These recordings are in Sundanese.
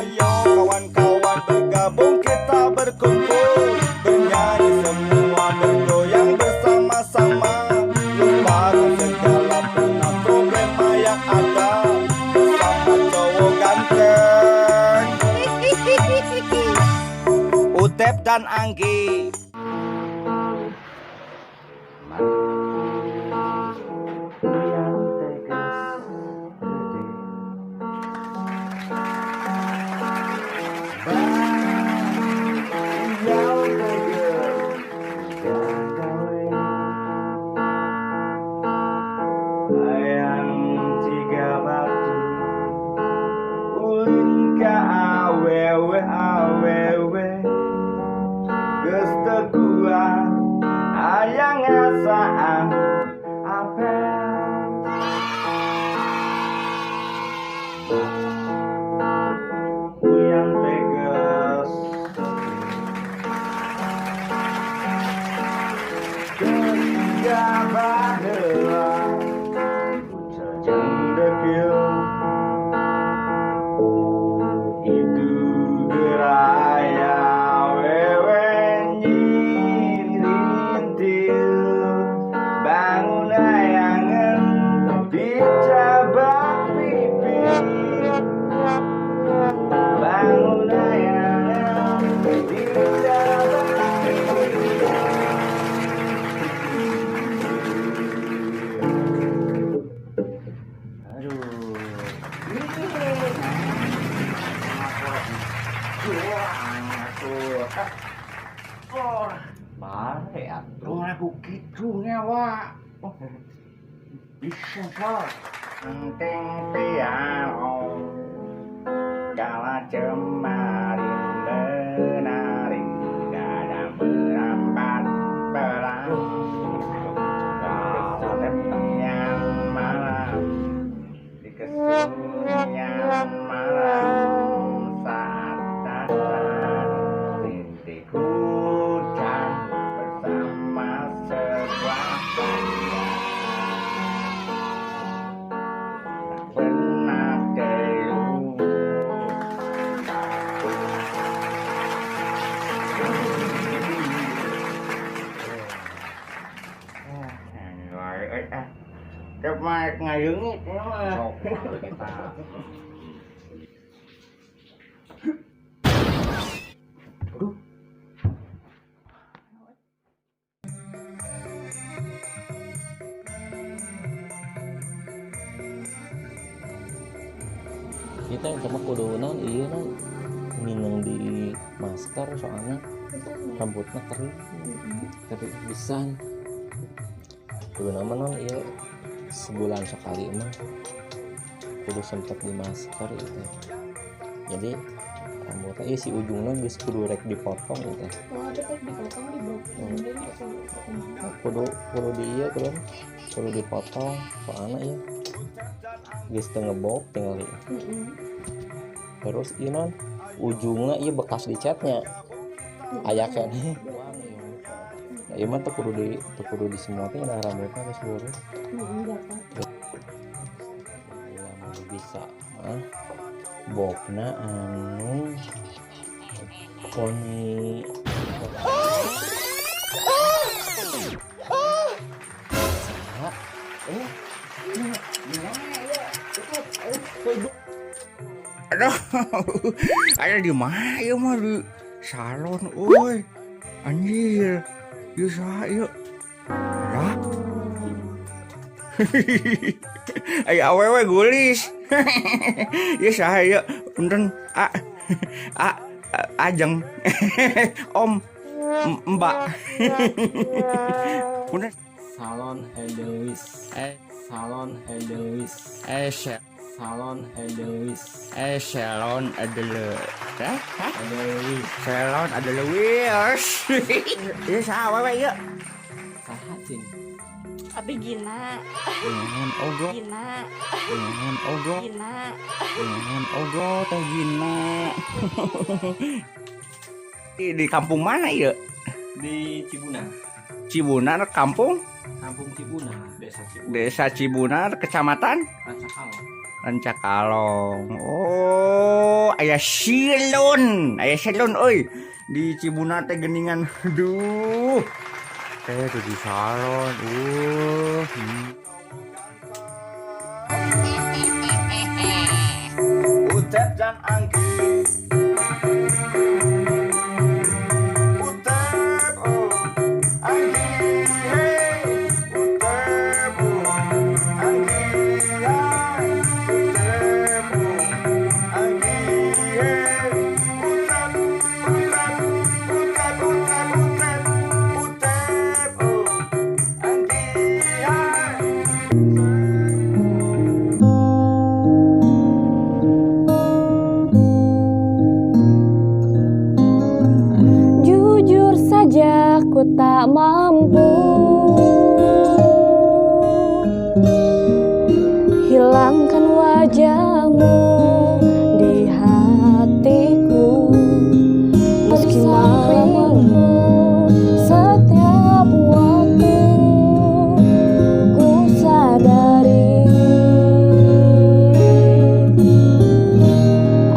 Ayo kawan-kawan bergabung, kita berkumpul, bernyanyi semua, bergoyang bersama-sama. Lupakan segala penat problema yang ada bersama cowok ganteng Utep dan Anggi. Hayang tiga batu ulin ka awewe awewe geus teu kuat hayang ngasaan apel. Uyan tegas ketiga baheula cendekil itu geraya wewe nyirintil bangun ayangan dicabak pipi bangun ayangan dicabak pipi. Aduh. Oh, bare atuh. Aku gitu ngewa. Oh, bisa kok. Penting piano kala jemari menari dada merambat pelan kesunyian malam di kesunyian malam saat datang rintik hujan bersama sebuah banda tak pernah jenuh. Cep mah ngayungit ya mah. Sok kita. Aduh. Kita sama kudu naon ieu naon minang di masker, soalnya rambutnya kering kering pisan. Kudu nama naon ieu, sebulan sekali mah kudu sempet di masker itu, jadi rambutnya ieu si ujungnya geus kudu rek dipotong gitu. Oh, ada teh dipotong di bawah. Nah, kudu kudu di ieu kudu kudu dipotong, soalnya ieu geus teu ngebob tinggal ieu. Terus ieu naon ujungnya ieu bekas dicatnya aya keneh. Nah, ieu mah teu kudu di teu kudu disemprotnya, nah rambutnya geus lurus. Bila mau bisa mah bobna anu poni. Saha? Eh, Aduh. Aya di mana ieu mah, di salon euy. Anjir. Ieu saha ieu? Lah. Aya awewe gulis. Ieu saha ieu? Punten, A. A Ajeng. Om. Mbak. Punten. Salon Edelweiss. Eh, Salon Edelweiss. eh, Salon Edelweiss. Salon adalah. Hah? Hah? Edelweiss. Salon adalah wheels. Ieu saha awewe ieu? Saha cing? Abi Gina, Nuhun ogo, Gina, nuhun ogo, Gina. Nuhun ogo teh Gina. Di kampung mana ieu? Di Cibunar. Cibunar kampung? Kampung Cibunar, Desa Cibunar. Desa Cibunar, Kecamatan Rancakalong. Rancakalong. Oh, Aya silon, aya silon euy. Di Cibunar teh geuningan. Duh. Teh tuh di salon. Utep dan Anggi. Utep, oh, Anggi, hey. Utep, oh, Anggi, hai. Utep, oh, Anggi, hey. Utep, Utep, Utep, Utep, Utep, Utep, oh, Anggi, hai. Jujur saja ku tak mampu hilangkan wajahmu di hatiku. Meski malammu setiap waktu ku sadari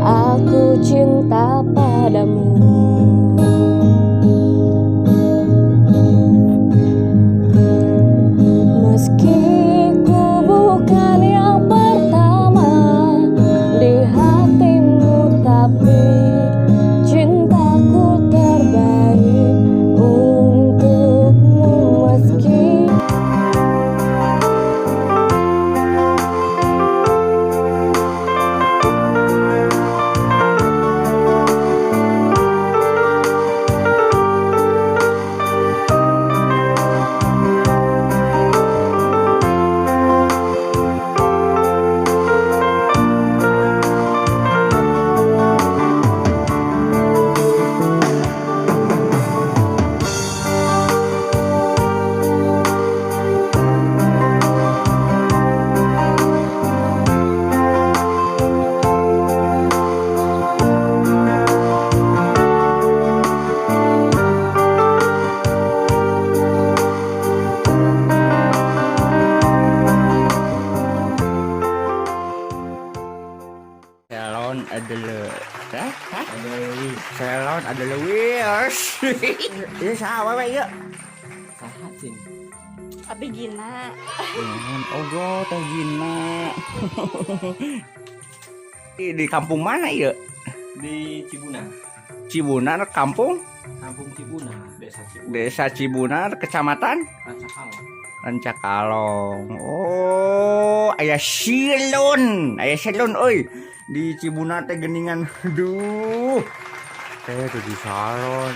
aku cinta padamu. Meski ku bukan yang pertama di hatimu, tapi cintaku terbaik untukmu. Meski Salon adalah, hah? Hah? Salon adalah wheels. Ieu saha wewe ieu? Saha cing? Abi Gina. Ogo teh Gina. Di kampung mana ieu? Di Cibunar. Cibunar kampung? Kampung Cibunar, Desa Cibunar. Desa Cibunar, Kecamatan Rancakalong. Rancakalong. Oh, aya silon, aya silon euy. Di Cibunar teh geuningan. Duh. Teh tuh di salon.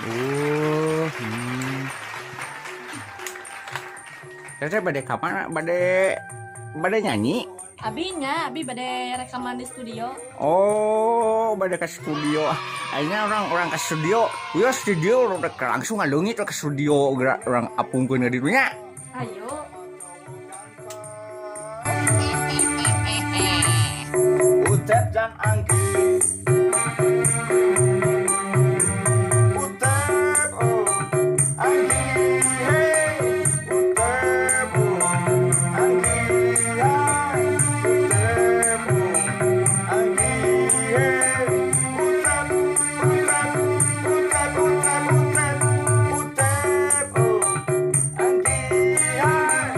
Teh bade ka mana? Bade nyanyi? Abi nya, abi bade rekaman di studio. Oh, bade ke studio. Akhirnya orang-orang ke studio. Ya studio udah langsung ngaleungit ke studio gerak orang apungkeun ka ditu nya. Ayo. Utep dan Anggi. Utep, oh, Anggi, hey. Utep, oh, Anggi, hai. Utep, oh, Anggi, hey. Utep, Utep, Utep, Utep, Utep, Utep, oh, Anggi, hai.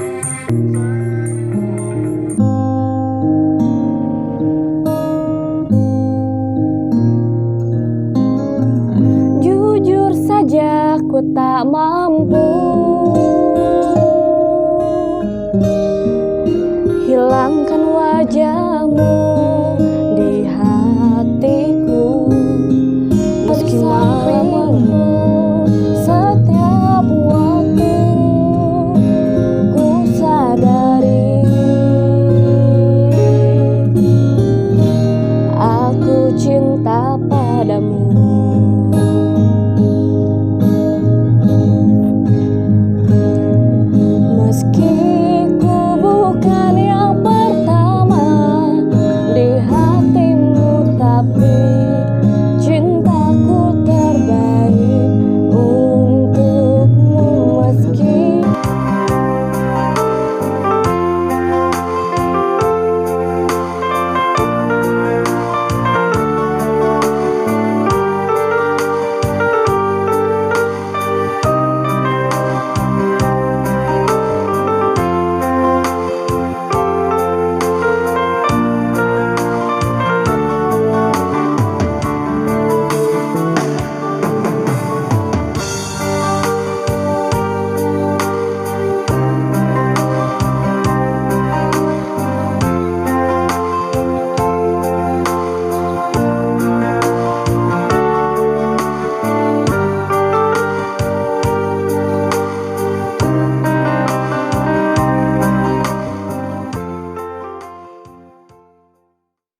Jujur saja ku tak mampu hilangkan wajahmu di hatiku. Meski malammu setiap waktu ku sadari aku cinta padamu.